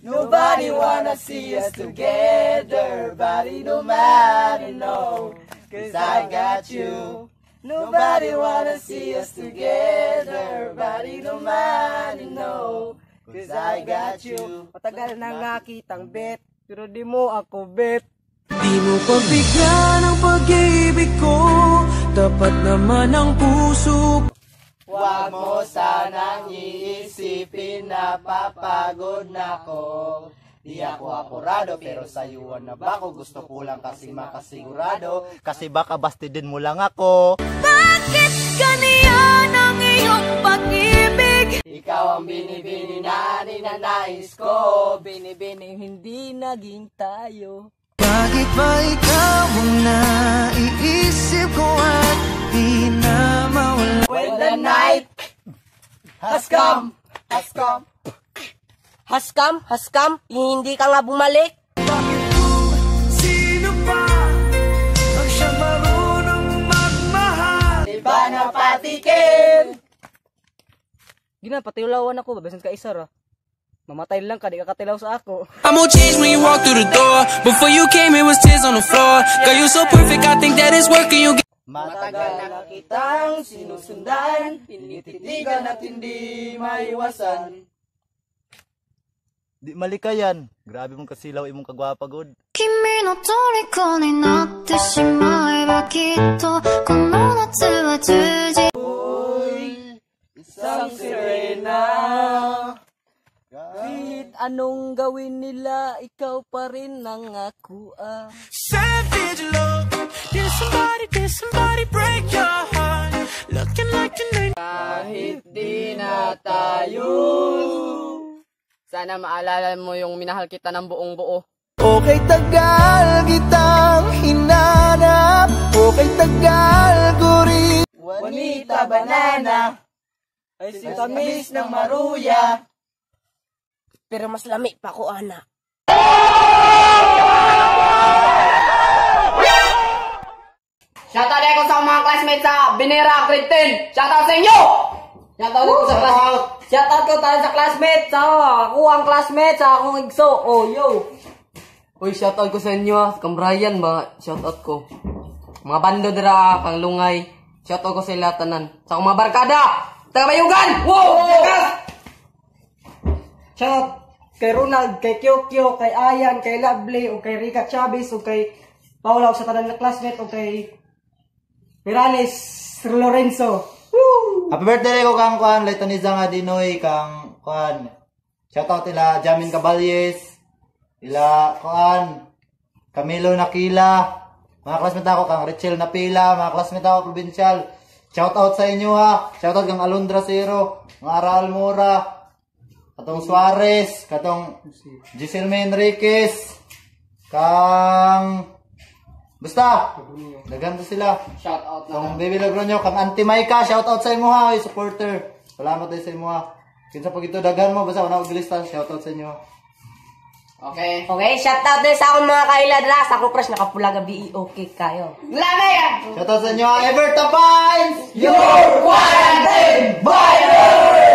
Nobody wanna see us together, but it don't matter, no, 'cause I got you. Nobody wanna see us together, but it don't matter, no, 'cause I got you. Matagal na nga kitang bet, pero di mo ako bet. Di mo pagbigyan ang pag-ibig ko. Tapat naman ang puso. Huwag mo sanang iisipin na papagod na ako. Di ako apurado, pero sayuan na ba ako? Gusto ko lang kasi makasigurado, kasi baka basti din mo lang ako. Bakit ganyan ang iyong pag-ibig? Ikaw ang binibini na ninanais ko. Binibining hindi naging tayo. Bakit ba ikaw ang naiisip ko at di na mawala? When the night has come, has come. Has come, has come, hindi ka nga bumalik. Bakit kung sino pa ang siyang marunong magmahal? Di ba napatikim? Gina, patiulawan ako, bisan ka isa ra. Mamatay lang ka, di ka katilaw sa ako. I'm gonna change when you walk through the door. Before you came, it was tears on the floor. Girl, you so perfect, I think that it's working. You Matagal na kitang sinusundan, tinititigan at hindi maiwasan. Di malikayan. Grabe mong kasilaw imong kagwapa gud. 君の虜になってしまえばきっとこの夏は充実 Uy, isang sirena. Kahit anong gawin nila, ikaw pa rin ang ako ah. Savage love. Did somebody break your heart? Looking like an angel. Kahit di na tayo. Sana maalala mo yung minahal kita ng buong buo. Okay tagal kitang hinanap. Okay tagal ko rin. Juanita Banana. Ay si Tamis ng maruya. Pero mas lami pa ko, ana. Shoutout ko sa mga classmates sa Binera Grade 10. Shoutout sa inyo! Shoutout ko sa classmate. Shoutout ko tayo sa classmate. Sa ako ang classmate sa akong igso. Oh, yo. Uy, shoutout ko sa inyo ah. Kang Brian ba? Shoutout ko. Mga bando dira, kang Lungay. Shoutout ko sa ila tanan. Sa akong mga barkada! Taga Bayugan! Wow! Tagas! Shoutout kay Ronald, kay Kyokyo, kay Ayan, kay Lovely, o kay Rica Chavez, o kay Paula, o sa tanan na classmate, o kay Mirales Lorenzo. Woo! Happy birthday ko kang kuan Letoniza nga Dinoy kang kuan. Shoutout ila Jamin Caballes, ila kuan Camilo Nakila, mga classmate ako kang Rachel Napila, mga classmate ako provincial. Shoutout sa inyo ha. Shoutout kang Alondra Zero, mga Ara Almora, katong Suarez, katong Giselle May Enriquez, kang basta, daghan to sila. Shoutout na. Kang Baby Logroño, kang Auntie Maika, shout out sa imo ha, oy, supporter. Salamat din sa imo ha. Kinsa pag ito daghan mo, basta wala ko gilista, shout out sa inyo. Okay. Okay, shoutout din sa akong mga kaila dra. Sa akong crush, nakapula ga BEOK kayo. Lami! Shout out sa inyo ha, Everton Pines! Your quarantine virus!